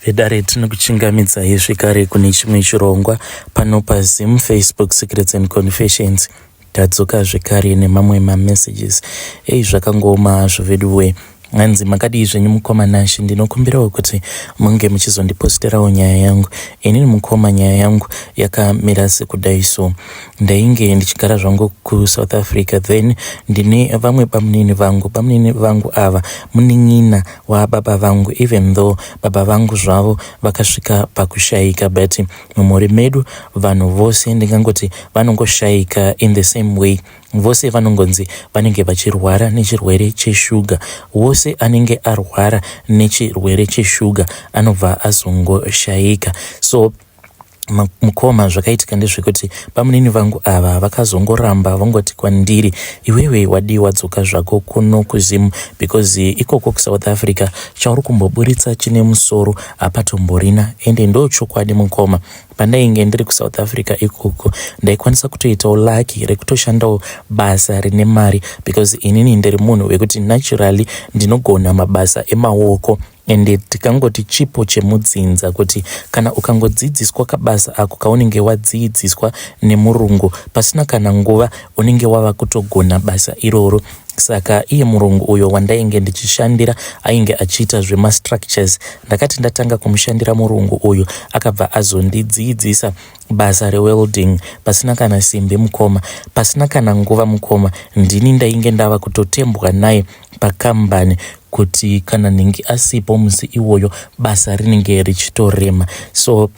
Vedare tinokuchingamidzai zvekare kune chimwe chirongwa pano paZim Facebook Secrets and Confessions. Tadzoka zvekare nemamwe mamessages. Ei zvakangooma hazvo veduwe. Hanzi makadii zvenyu mukoma Nashe, ndinokumbirawo kuti munge muchizondiposterawo nyaya yangu. Inini mukoma nyaya yangu yakamira sekudai so. Ndainge ndichigara zvangu kuSouth Africa then ndine vamwe bamunini vangu. Bamunini vangu ava munin'ina wababa vangu even though baba vangu zvavo vakasvika pakushaika but mumhuri medu vanhu vose ndingangoti vanongoshaika in the same way vose vanongonzi vanenge vachirwara nechirwere cheshuga wose anenge arwara nechirwere cheshuga anobva azongoshaika so Mukoma zvakaitika ndezvekuti bamunini vangu ava vakazongoramba vongoti kwandiri iwewe wadii wadzoka zvako kuno kuZim because ikoko kuSouth Africa chauri kumboburitsa chine musoro hapatomborina ende ndochokwadi mukoma pandainge ndiri kuSouth Africa ikoko ndaikwanisa kutoitawo lucky rekutoshandawo basa rine mari because inini ndiri munhu wekuti naturally ndinogona mabasa emaoko Ende tikangoti chipo chemudzinza kuti kana ukangodzidziswa kabasa ako kaunenge wadziidziswa nemurungu pasina kana nguva unenge wava kutogona basa iroro. Saka iye murungu uyo wandainge ndichishandira ainge achiita zvemastructures. Ndakati ndatanga kumushandira murungu uyu akabva azondidziidzisa basa rewelding pasina kana simbi mukoma. Pasina kana nguva mukoma ndini ndainge ndava kutotembwa naye pakambani kuti kana nhingi asipo musi iwoyo basa rinenge richitorema so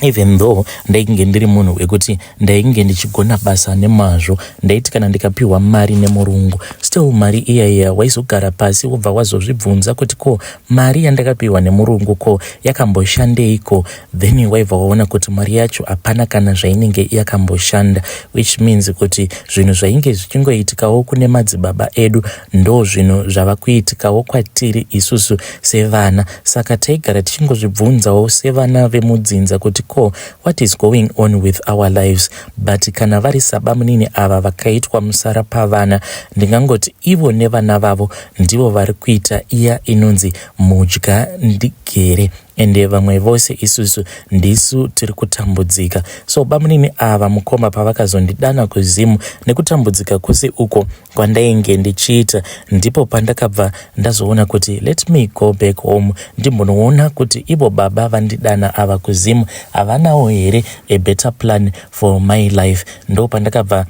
even though ndainge ndiri munhu wekuti ndainge ndichigona basa nemazvo ndaiti kana ndikapiwa mari nemurungu still mari iya iya waizogara pasi wobva wazozvibvunza kuti ko mari yandakapiwa nemurungu ko yakamboshandeiko then waibva waona kuti mari yacho hapana kana zvainenge yakamboshanda which means kuti zvinhu zvainge zvichingoitikawo kune madzibaba edu ndo zvinhu zvava kuitikawo kwatiri isusu sevana saka taigara tichingozvibvunzawo sevana vemudzinza kuti ko what is going on with our lives but kana vari sabamunini ava vakaitwa musara pavana ndingangoti ivo nevana vavo ndivo vari kuita iya inonzi mudya ndigere ende vamwe vose isusu ndisu tiri kutambudzika so bamunini ava mukoma pavakazondidana kuzimu nekutambudzika kwose uko kwandainge ndichiita ndipo pandakabva ndazoona kuti let me go back home ndimbonoona kuti ivo baba vandidana ava kuzimu havanawo here a better plan for my life ndo pandakabva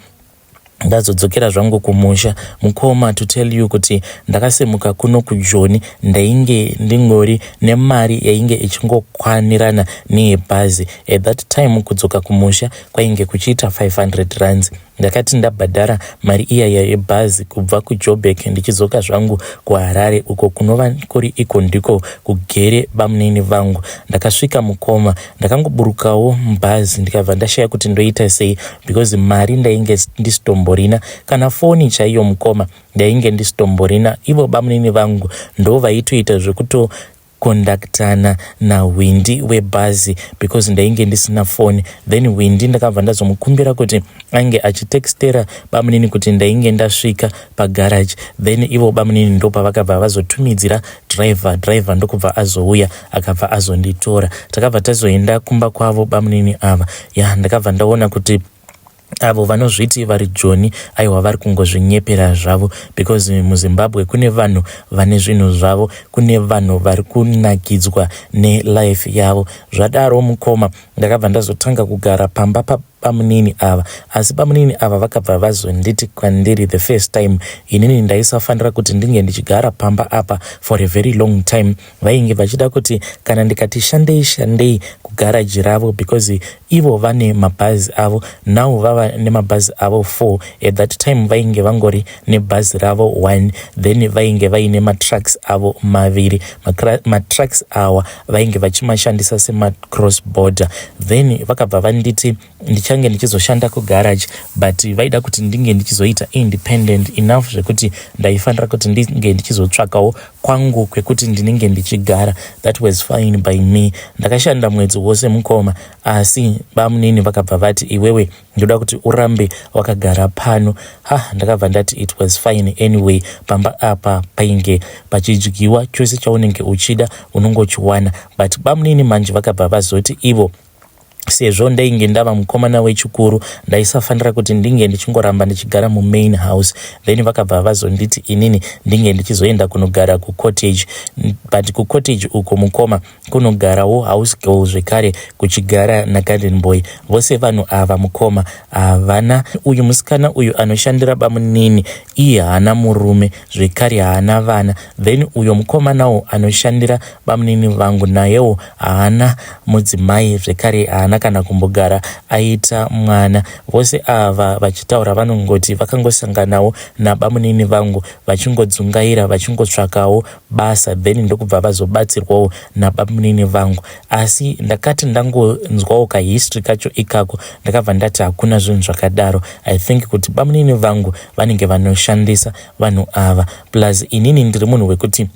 Ndazodzokera zvangu kumusha mukoma to tell you kuti ndakasimuka kuno kujoni ndainge ndingori nemari yainge ichingokwanirana neyebhazi at that time kudzoka kumusha kwainge kuchiita 500 rands ndakati ndabhadhara mari iyaya yebhazi kubva kujobek ndichidzoka zvangu kuharare uko kunova kuri iko ndiko kugere bamunini vangu ndakasvika mukoma Ndakangoburukawo mubhazi ndikabva ndashaya kuti ndoita sei because mari ndainge ndisitomborina kana foni chaiyo mukoma ndainge ndisitomborina. Ivo bamunini vangu ndo vaitoita zvekuto kondaktana nahwindi webhazi because ndainge ndisina foni then hwindi ndakabva ndazomukumbira kuti ange achitextera bamunini kuti ndainge ndasvika pagarage then ivo bamunini ndopavakabva vazotumidzira driver driver ndokubva azouya akabva azonditora takabva tazoenda kumba kwavo bamunini ava ya ndakabva ndaona kuti avo vanozviti vari joni aiwa vari kungozvinyepera zvavo because muzimbabwe kune vanhu vane zvinhu zvavo kune vanhu vari kunakidzwa nelife yavo zvadaro mukoma ndakabva ndazotanga kugara pamba pabamunini ava asi bamunini ava vakabva vazonditi kwandiri the first time inini ndaisafanira kuti ndinge ndichigara pamba apa for a very long time vainge vachida kuti kana ndikati shandei shandei kugaraji ravo because ivo vane mabhazi avo now vava nemabhazi avo four at that time vainge vangori nebhazi ravo one then vainge vaine matrucks avo maviri matrucks awa vainge vachimashandisa semacross border then vakabva vanditi Ndichange ndichizoshanda kugarage, but vaida kuti ndinge ndichizoita independent enough zvekuti ndaifanira kuti ndinge ndichizotsvakawo kwangu kwekuti ndinenge ndichigara. That was fine by me. Ndakashanda mwedzi wose, mukoma, asi bamunini vakabva vati, "Iwewe, ndoda kuti urambe wakagara pano." Ha, ndakabva ndati it was fine anyway. Pamba apa painge pachidyiwa chose, chaunenge uchida unongochiwana. But bamunini manje vakabva vazoti ivo, sezvo ndainge ndava mukomana wechikuru, ndaisafanira kuti ndinge ndichingoramba ndichigara mumain house. Then vakabva vazonditi inini ndinge ndichizoenda kunogara kucottage. But kucottage uko, mukoma, kunogarawo house girl, zvekare kuchigara nagarden boy. Vose vanhu ava, mukoma, havana. Uyu musikana uyu anoshandira bamunini, iye haana murume, zvekare haana vana. Then uyo mukomanawo anoshandira bamunini vangu, nayewo haana mudzimai, zvekare haana kana kumbogara aita mwana. Vose ava vachitaura vanongoti vakangosanganawo nabamunini vangu vachingodzungaira, vachingotsvakawo basa, then ndokubva vazobatsirwawo nabamunini vangu. Asi ndakati ndangonzwawo kahistory kacho ikako, ndakabva ndati hakuna zvinhu zvakadaro. I think kuti bamunini vangu vanenge vanoshandisa vanhu ava. Plus inini ndiri munhu wekuti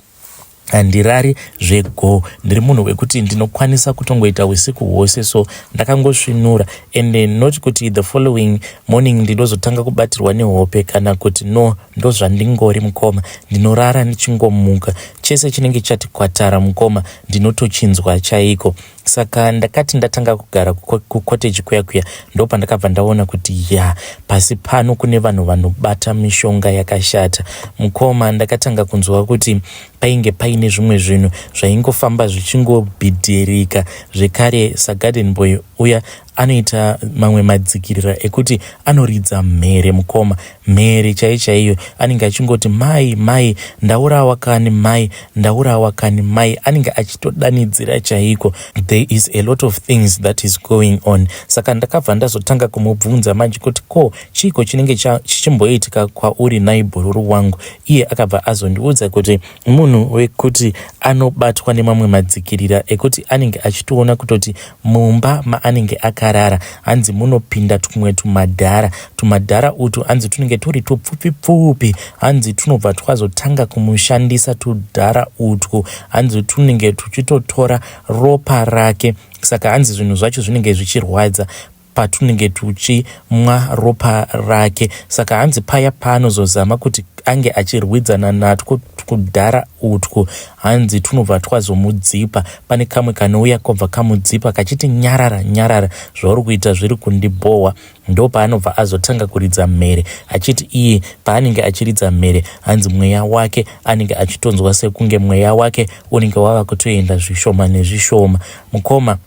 handirari zvego. Ndiri munhu wekuti ndinokwanisa kutongoita usiku hwose so ndakangosvinura, and not kuti the following morning ndinozotanga kubatirwa nehope kana kuti no. Ndozvandingori, mukoma. Ndinorara ndichingomuka, chese chinenge chati kwatara, mukoma, ndinotochinzwa chaiko. Saka ndakati ndatanga kugara kucottage kuya kuya, ndopandakabva ndaona kuti ya, pasi pano kune vanhu vanobata mishonga yakashata, mukoma. Ndakatanga kunzwa kuti painge paine zvimwe zvinhu zvaingofamba zvichingobhidhirika. Zvekare sagarden boy uya anoita mamwe madzikirira ekuti anoridza mhere, mukoma, mhere chai chaiyo. Anenge achingoti, "Mai, mai, ndaurawa kani, mai, ndaurawa kani, mai." Anenge achitodanidzira chaiko. There is a lot of things that is going on. Saka ndakabva ndazotanga kumubvunza manje kuti, "Ko chiiko chinenge chichimboitika kwauri naibhururu wangu?" Iye akabva azondiudza kuti munhu wekuti anobatwa nemamwe madzikirira ekuti anenge achitoona kutoti mumba maanenge akarara, hanzi munopinda tumwe tumadhara. Tumadhara utu, hanzi tunenge turi tupfupi pfupi. Hanzi tunobva twazotanga kumushandisa tudhara utwu. Hanzi tunenge tuchitotora ropa rake. Saka hanzi zvinhu zvacho zvinenge zvichirwadza patunenge tuchimwa ropa rake. Saka hanzi paya paanozozama kuti ange achirwidzana natwo kudhara utwu, hanzi tunobva twazomudzipa. Pane kamwe kanouya kobva kamudzipa kachiti, "Nyarara, nyarara, zvauri kuita zviri kundibhohwa." Ndo paanobva azotanga kuridza mhere, achiti iye paanenge achiridza mhere, hanzi mweya wake anenge achitonzwa sekunge mweya wake unenge wava kutoenda zvishoma nezvishoma. Mukoma,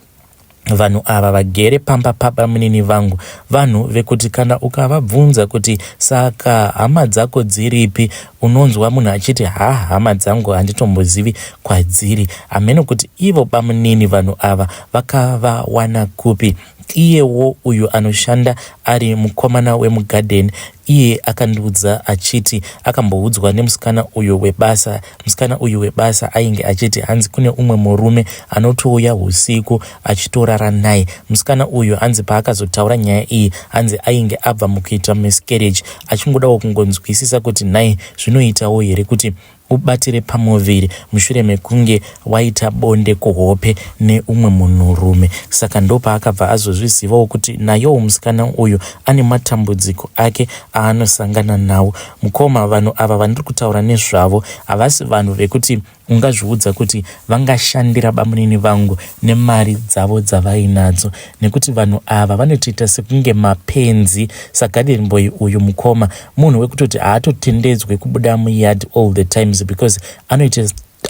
vanhu ava vagere pamba pabamunini vangu, vanhu vekuti kana ukavabvunza kuti, "Saka hama dzako dziripi?" unonzwa munhu achiti, "Ha, hama dzangu handitombozivi kwadziri." Hameno kuti ivo bamunini vanhu ava vakavawana kupi. Iyewo uyu anoshanda ari mukomana wemugadheni, iye akandiudza achiti akamboudzwa nemusikana uyu webasa. Musikana uyu webasa ainge achiti hanzi kune umwe murume anotouya usiku achitorara naye. Musikana uyu, hanzi paakazotaura nyaya iyi, hanzi ainge abva mukuita miscarriage, achingodawo kungonzwisisa kuti nhai, zvinoitawo here kuti ubatire pamuviri mushure mekunge waita bonde kuhope neumwe munhurume. Saka ndopaakabva azozvizivawo kuti nayowo musikana uyu ane matambudziko ake aanosangana nawo. Mukoma, vanhu ava vandiri kutaura nezvavo havasi vanhu vekuti ungazviudza kuti vangashandira bamunini vangu nemari dzavo dzavainadzo, nekuti vanhu ava vanotoita sekunge mapenzi. Sagarden boy uyu, mukoma, munhu wekutoti haatotendedzwe kubuda muyard all the times, because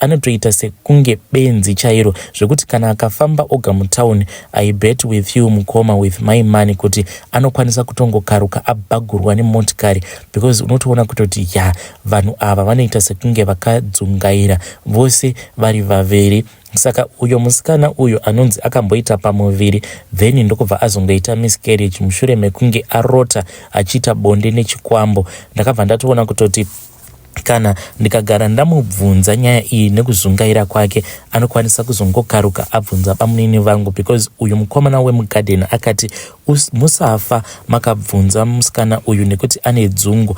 anotoita sekunge benzi chairo, zvekuti kana akafamba oga mutauni, I bet with you, mukoma, with my money, kuti anokwanisa kutongokaruka abhagurwa nemotikari, because unotoona kutoti ya, vanhu ava vanoita sekunge vakadzungaira vose vari vaviri. Saka uyo musikana uyo anonzi akamboita pamuviri, then ndokubva azongoita miscarriage mushure mekunge arota achiita bonde nechikwambo. Ndakabva ndatoona kutoti Kana ndikagara ndamubvunza nyaya iyi nekuzungaira kwake anokwanisa kuzongokaruka abvunza bamunini vangu because uyu mukomana wemugarden akati musafa makabvunza musikana uyu nekuti ane dzungu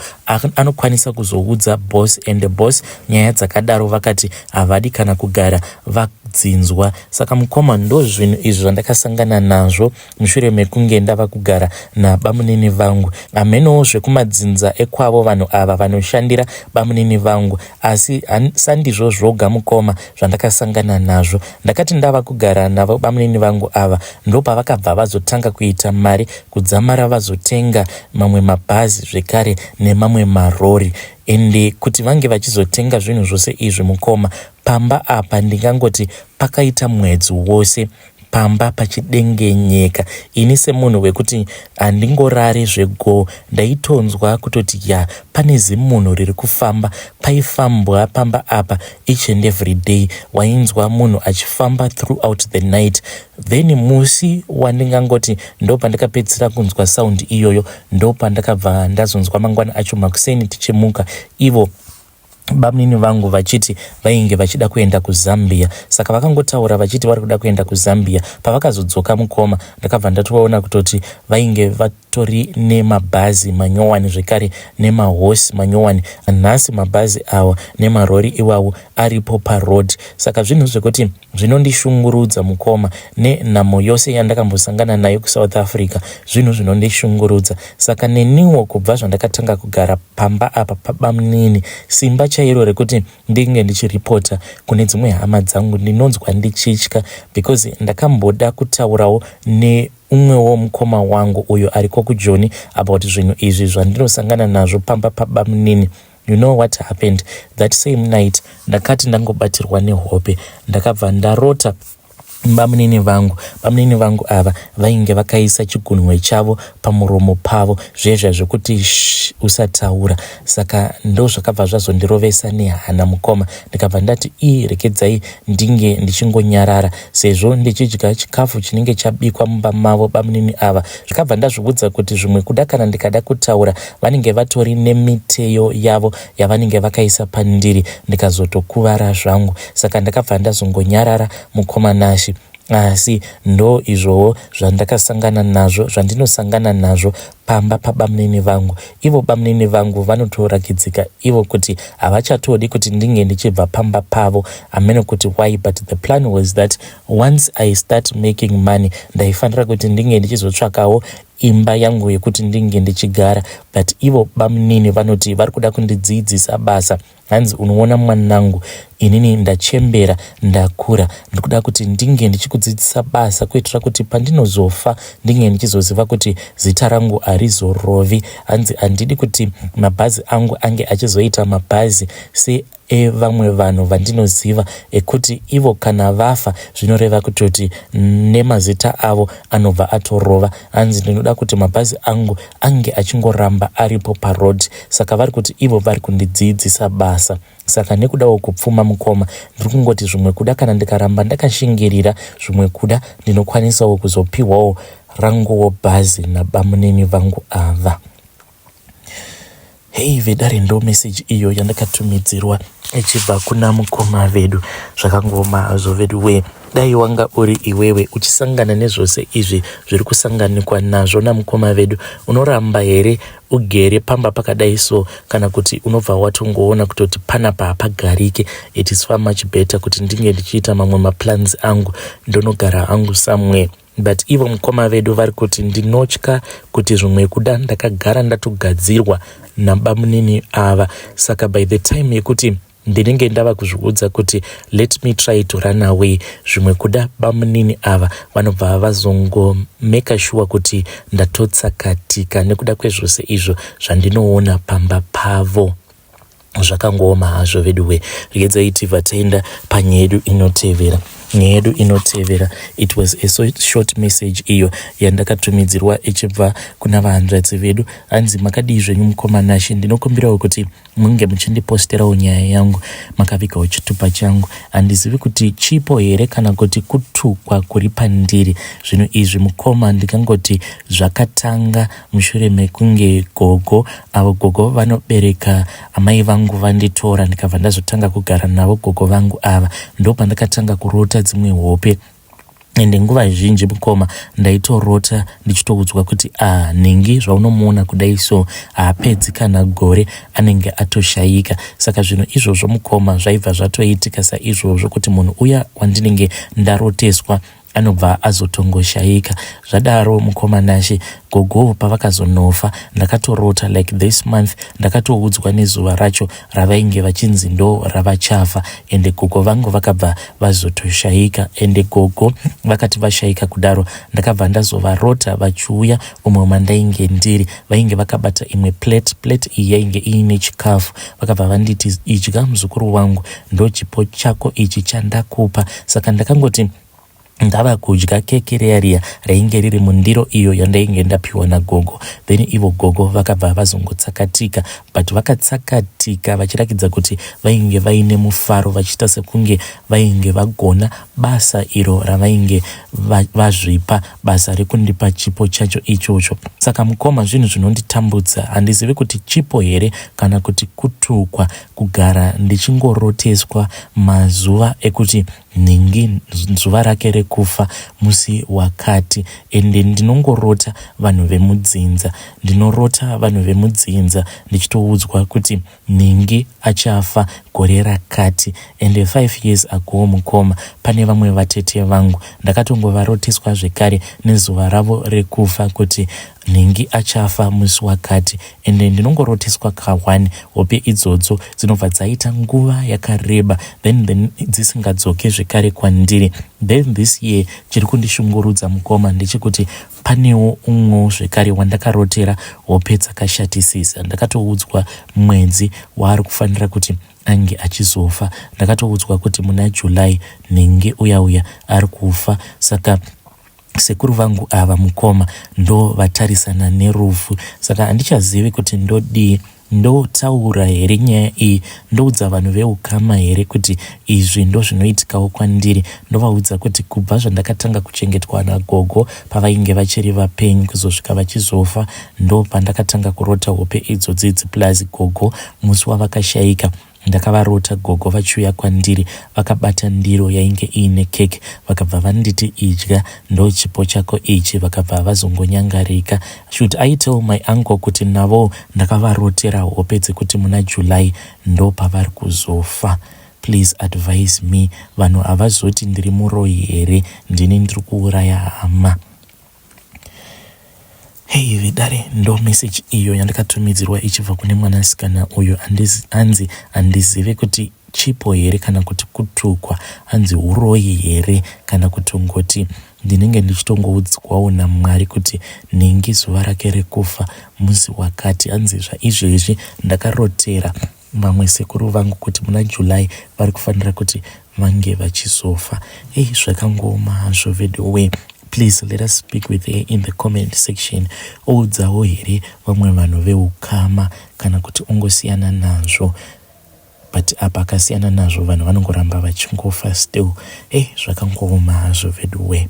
anokwanisa kuzoudza boss and boss nyaya dzakadaro vakati havadi kana kugara vadzinzwa. Saka mukoma ndozvinhu izvi zvandakasangana nazvo mushure mekunge ndava kugara nabamunini vangu. Hamenowo zvekumadzinza ekwavo vanhu ava vanoshandira bamunini vangu asi sandizvo zvoga mukoma zvandakasangana nazvo. Ndakati ndava kugara navo bamunini vangu ava ndopavakabva vazotanga kuita mari kudzamara vazotenga mamwe mabhazi zvekare nemamwe marori. Ende kuti vange vachizotenga zvinhu zvose izvi mukoma pamba apa ndingangoti pakaita mwedzi wose pamba pachidengenyeka. Ini semunhu wekuti handingorari zvegoo ndaitonzwa kutoti ya pane zimunhu riri kufamba. Paifambwa pamba apa each and every day wainzwa munhu achifamba throughout the night. Then musi wandingangoti ndopandakapedzisira kunzwa sound iyoyo ndopandakabva ndazonzwa mangwana acho makuseni tichimuka ivo bamunini vangu vachiti vainge vachida kuenda kuZambia. Saka vakangotaura vachiti vari kuda kuenda kuZambia. Pavakazodzoka mukoma ndakabva ndatoona kutoti vainge vatori nemabhazi manyowani zvekare nemahosi manyowani. Nhasi mabhazi awa nemarori iwawo aripo paroad. Saka zvinhu zvekuti zvinondishungurudza mukoma nenhamo yose yandakambosangana nayo kuSouth Africa zvinhu zvinondishungurudza. Saka neniwo kubva zvandakatanga kugara pamba apa pabamunini simba chairo rekuti ndinge ndichiripota kune dzimwe hama dzangu ndinonzwa ndichitya because ndakamboda kutaurawo neumwewo mukoma wangu uyo ariko kuJoni about zvinhu izvi zvandinosangana nazvo pamba pabamunini. You know what happened that same night? Ndakati ndangobatirwa nehope ndakabva ndarota bamunini vangu. Bamunini vangu ava vainge vakaisa chigunwe chavo pamuromo pavo zvezva zvekuti sh usataura. Saka ndo zvakabva zvazondirovesa nehana mukoma. Ndikabva ndati ii rekedzai ndinge ndichingonyarara sezvo ndichidya chikafu chinenge chabikwa mumba mavo bamunini ava. Zvikabva ndazviudza kuti zvimwe kuda kana ndikada kutaura vanenge vatori nemiteyo yavo yavanenge vakaisa pandiri ndikazotokuvara zvangu. Saka ndakabva ndazongonyarara mukoma Nashi. Asi ndo izvowo zvandakasangana nazvo zvandinosangana nazvo pamba pabamunini vangu. Ivo bamunini vangu vanotorakidzika ivo kuti havachatodi kuti ndinge ndichibva pamba pavo. Hameno kuti why, but the plan was that once I start making money ndaifanira kuti ndinge ndichizotsvakawo imba yangu yekuti ndinge ndichigara. But ivo bamunini vanoti vari kuda kundidzidzisa basa. Hanzi unoona mwanangu, inini ndachembera ndakura, ndikuda kuti ndinge ndichikudzidzisa basa kuitira kuti pandinozofa ndinge ndichizoziva kuti zita rangu harizorovi. Hanzi handidi kuti mabhazi angu ange achizoita mabhazi seevamwe vanhu vandinoziva ekuti ivo kana vafa zvinoreva kutoti nemazita avo anobva atorova. Hanzi ndinoda kuti mabhazi angu ange achingoramba aripo paroad. Saka vari kuti ivo vari kundidzidzisa basa. Saka nekudawo kupfuma mukoma ndiri kungoti zvimwe kuda kana ndikaramba ndakashingirira zvimwe kuda ndinokwanisawo kuzopiwawo ranguwo bhazi nabamunini vangu ava. Hei vedare, ndo message iyo yandakatumidzirwa ichibva kuna mukoma vedu. Zvakangooma hazvo vedu wee. Dai wanga uri iwewe uchisangana nezvose izvi zviri kusanganikwa nazvo namukoma vedu, unoramba here ugere pamba pakadai so, kana kuti unobva watongoona kutoti panapa hapagarike, it is far much better kuti ndinge ndichiita mamwe maplans angu ndonogara hangu somewhere? But ivo mukoma vedu vari kuti ndinotya kuti zvimwe kuda ndakagara ndatogadzirwa nabamunini ava. Saka by the time yekuti ndinenge ndava kuzviudza kuti let me try to run away, zvimwe kuda bamunini ava vanobva vazongomeka sure kuti ndatotsakatika nekuda kwezvose izvo zvandinoona pamba pavo. Zvakangooma hazvo veduwe. Regedzai tibva taenda panyaya yedu inotevera. Nyaya yedu inotevera. It was a so short message iyo yandakatumidzirwa ichibva kuna vahanzvadzi vedu. Hanzi makadii zvenyu mukoma Nashe, ndinokumbirawo kuti munge muchindiposterawo nyaya yangu makavigawo chitupa changu. Handizivi kuti chipo here kana kuti kutukwa kuri pandiri. Zvinhu izvi mukoma ndingangoti zvakatanga mushure mekunge gogo avo gogo vanobereka amai vangu vanditora ndikabva ndazotanga kugara navo gogo vangu ava ndopandakatanga kurota dzimwe hope ende nguva zhinji mukoma ndaitorota ndichitoudzwa kuti ah nhingi zvaunomuona kudai so haapedzi kana gore anenge atoshayika saka zvinhu izvozvo mukoma zvaibva zvatoitika saizvozvo kuti munhu uya wandinenge ndaroteswa anobva azotongoshaika zvadaro mukoma Nashe gogo pavakazonofa ndakatorota like this month ndakatoudzwa nezuva racho ravainge vachinzi ndo ravachafa ende gogo vangu vakabva vazotoshaika ende gogo vakati vashaika kudaro ndakabva ndazovarota vachiuya umo mandainge ndiri vainge vakabata imwe plate plate iyi yainge iine chikafu vakabva vanditi idya muzukuru wangu ndochipo chako ichi chandakupa saka ndakangoti ndava kudya keke riya riya rainge riri mundiro iyo yandainge ndapiwa nagogo then ivo gogo vakabva vazongotsakatika but vakatsakatika vachirakidza kuti vainge vaine mufaro vachiita sekunge vainge vagona basa iro ravainge vazvipa basa rekundipa chipo chacho ichocho saka mukoma zvinhu zvinonditambudza handizivi kuti chipo here kana kuti kutukwa kugara ndichingoroteswa mazuva ekuti nhingi zuva rake rekufa musi wakati ende ndinongorota vanhu vemudzinza ndinorota vanhu vemudzinza ndichitoudzwa kuti nhingi achafa gore rakati ende 5 years ago mukoma pane vamwe vatete vangu ndakatongovaroteswa zvekare nezuva ravo rekufa kuti nhingi achafa musi wakati ende ndinongoroteswa ka1 hope idzodzo dzinobva dzaita nguva yakareba then, then dzisingadzoke zvekare kwandiri then this year chiri kundishungurudza mukoma ndechekuti panewo umwewo zvekare wandakarotera hope dzakashatisisa ndakatoudzwa mwedzi waari kufanira kuti ange achizofa ndakatoudzwa kuti muna July nhingi uya uya ari kufa saka sekuru vangu ava mukoma ndo vatarisana nerufu saka handichazivi kuti ndodii ndotaura here nyaya iyi ndoudza vanhu veukama here kuti izvi ndo zvinoitikawo kwandiri ndovaudza kuti kubva zvandakatanga kuchengetwa nagogo pavainge vachiri vapenyu kuzosvika vachizofa ndo pandakatanga kurota hope idzodzi idzi plus gogo musi wavakashayika Ndakavarota gogo vachiuya kwandiri vakabata ndiro yainge iine cake vakabva vanditi idya ndochipo chako ichi vakabva vazongonyangarika. Should I tell my uncle kuti navowo ndakavarotera hope dzekuti muna July ndopavari kuzofa? Please advise me vanhu havazoti ndiri muroyi here ndini ndiri kuuraya hama. Hey vedare ndo message iyo yandakatumidzirwa ichibva kune mwanasikana uyo anzi handizive kuti chipo here kana kuti kutukwa hanzi uroyi here kana kutongoti ndinenge ndichitongoudzwawo namwari kuti nhingi zuva rake rekufa musi wakati hanzi zvaizvezvi ndakarotera vamwe sekuru vangu kuti muna July vari kufanira kuti vange vachizofa. Hey, zvakangooma hazvo veduwe. Please let us speak with her in the comment section. Oudzawo here vamwe vanhu veukama kana kuti ongosiyana nazvo but apa akasiyana nazvo vanhu vanongoramba vachingofa still. Hey, zvakangooma hazvo veduwe.